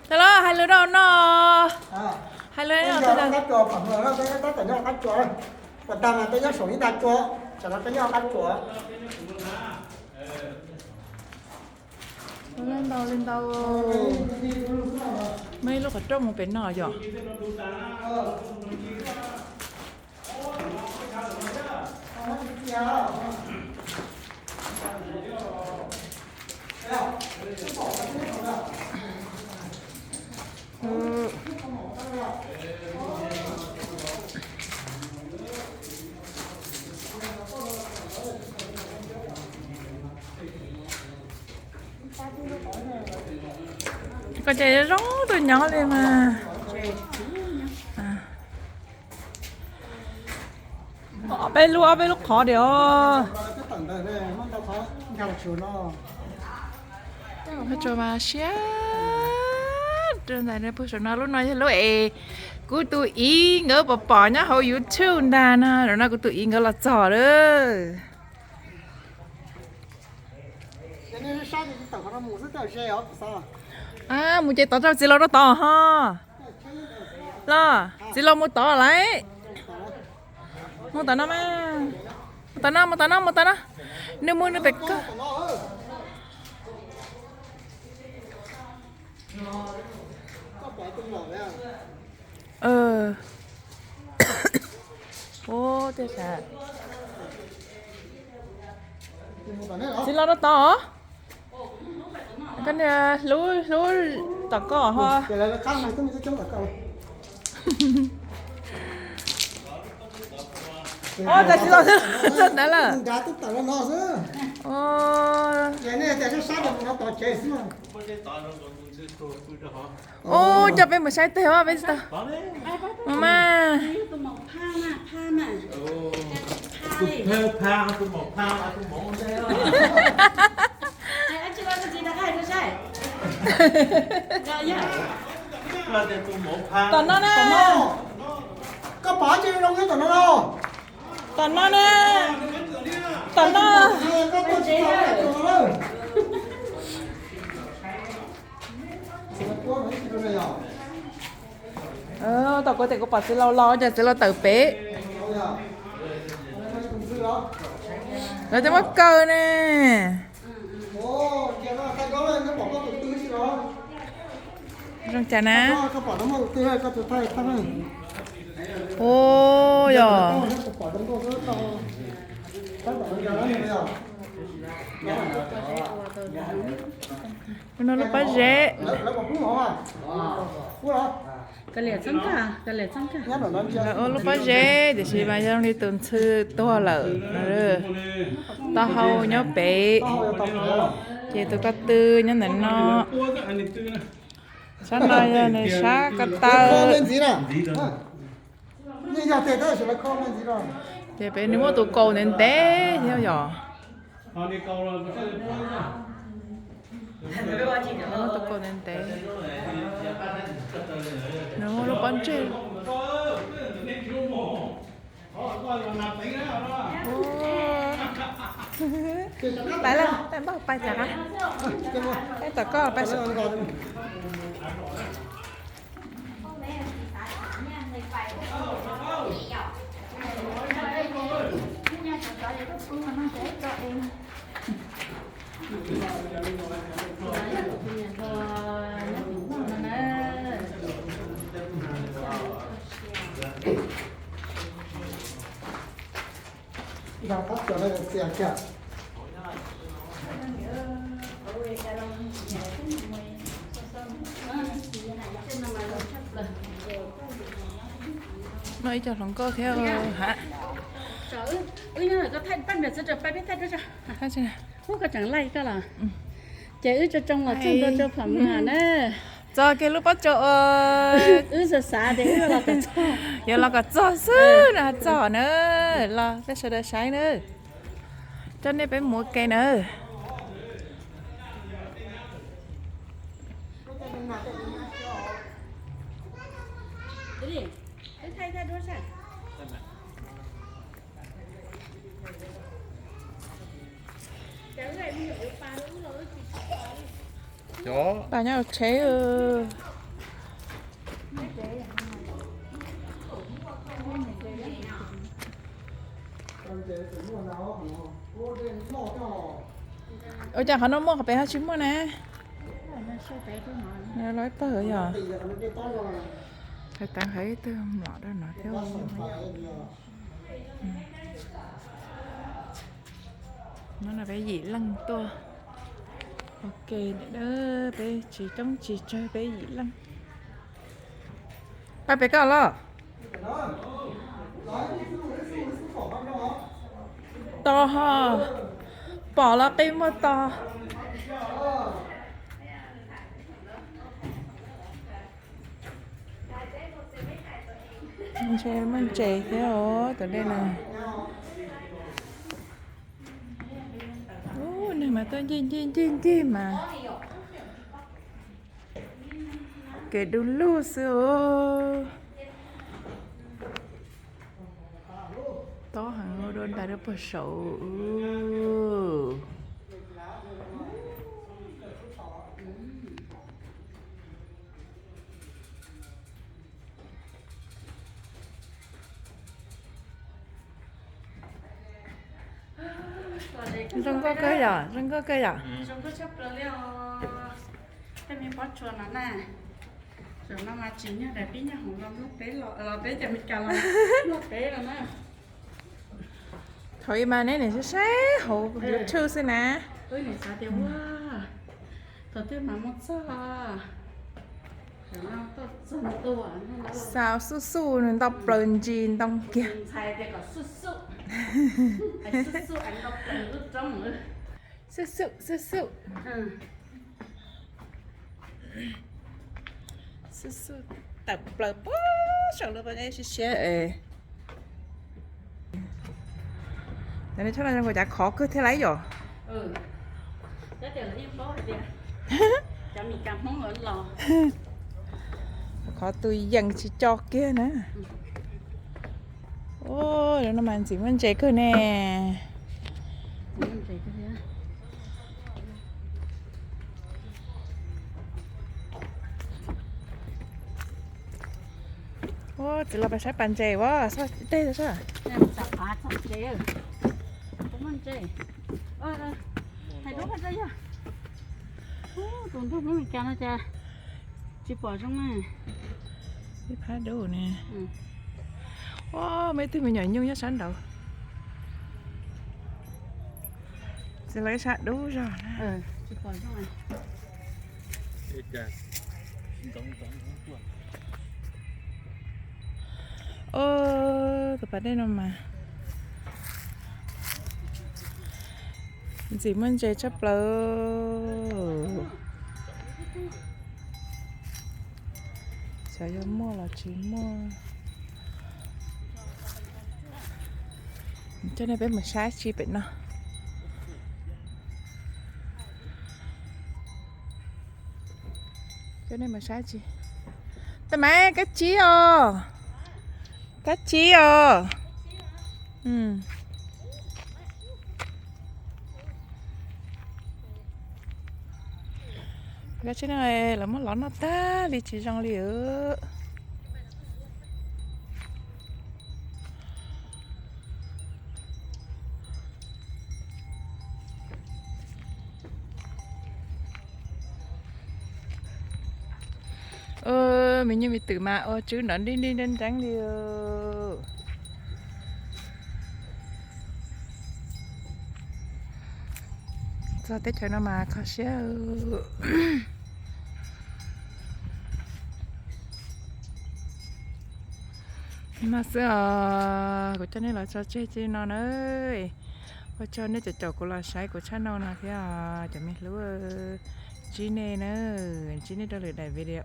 Tag los hais lus rau no. Hais lus rau no. Tab tom nyob qab tsua, ua tag mas peb nyob saum ib nta tsua, tam no peb nyob qab tsua. Ntau li ntau. Muaj ib lub qhov rooj mus pem no yom. Koj ces zoo tus nyob li mas. Ob peb lub, ob peb lub qhov diam os. Tsuas mas siab rau ntawm no, puag saum no. Lub no yog lub es kuv tus txiv nkawd pom pom nyob hauv YouTube ntag no, zaum no kuv tus txiv nkawd los txog lawm. Mus ces tod rau txiv laus rau tod ho. Los txiv laus mus tod lawm. Mus tom no mas. Mus tom no, mus tom no, mus tom no. Nws mus nws pem koj. Ua tiag sav. Txiv laus rau tod. Koj niag hlub hlub tom koj ho. Ua cas txiv laus txog ntawd lawm. Ua cas peb mus saib teg peb tsis tau. Mas mas. Tom no na. Tom no na. Tom no. Tom kuv tias kuv pom txiv laus los, cas txiv laus tawm pem. Lawv twb muab kaw ne. Zoo cas na. Ua yog. No lub pob zeb. Lawv ua lub pob zeb tiam sis mas yog li tus ntxhw tuag lawm. Taub hau nyob pem, ces tus ko tw nyob ntawm no. Sab no yog nws sab ko taw. Ces pem nws muaj tus kaus ntev ntev thiab yom. Muaj tus kaus ntev ntev. Nws muaj lub pob ntseg. Pais lawm, pais npaj pais cas, peb tom koj pais. Noj ib co hluas nkauj thiab ha. Wb tseem laij koj los. Ces wb tso tsoo los txog ntua rau pham mos na. Txog kiag lub pob tsuas uas wb xav xav tias wb los kom txog, yuav los kom txog xwb no, txog na. Los peb sawv daws saib na. Coj nej peb mus ua ke na. Pas nyob tsheb. Ua cas qhov no muaj qhov pem ho tsis muaj na? Los ib pawg yog. Hais tag hais ib tug mlom rau no thiab. No peb yim leej tuaj. Ok, peb tsis coob tsis tsawg, peb yim leej. Pab pem koj los. Tos ho, pom los qi muaj tos. Ntshe muaj ntses thiab os, tus dej no. Ub, neeg mas tuaj ncig ncig ncig ncig mas. Kev du lug xwb os. Tob heev, dua ntais rau puag saud. Zoo nkauj kawg yom, zoo nkauj kawg yom. Tej me pob tsuas no na, zaum no mas tsim nyog daim pib nyuag hoom los nplog teb los, los teb cov Amelikas los nplog teb los na. Thaum ub mas neb nim saib saib hauv YouTube xwb na. Wb nim xav tias ua, thaum twg mas mus txog. Xav xub xub nws ntau plaws ntsis ntoo kiag. Xub xub, xub xub. Xub xub tawm plaws puag saum lub pas dej siab siab es. Cov neeg tshaj no zoo nkaus cas khov kawg thiab lauj yom. Khov tus yees tsis co kiag na. Ua no mas ntxim muaj ntses kawg ne. Ua txiv los pais saib pas ntses ua tej sab. Hais rau yog tus ntuj Hmoob Meskas no cas tsis pom zoo na. Ib phab dub ne. Ua muaj ib tug me nyuam nyuj nyob sab nraud. Txiv los ib sab dub zog na. Ua tus pas dej no mas ntxim muaj ntses tshaj plaws. Xyov yog muaj los tsis muaj. Coj nej peb mus saib tsi pem no. Coj nej mus saib tsi. Tab mas kab tsib os. Kab tsib os. Kab tsib no lawv muab lov noj tag li tsis zoo li. Me nyuj me twm mas ua tswb nrov nrib nrib nreeb nreeb li. Txog teb chaws no mas kho siab. No xwb os, kuv coj nej los tso tseg tsi no na. Ua tsaug nej cov caum kuv los saib kuv channel no thiab os cov me hlub. Ntsib nej na, ntsib nej rau lwm daim video.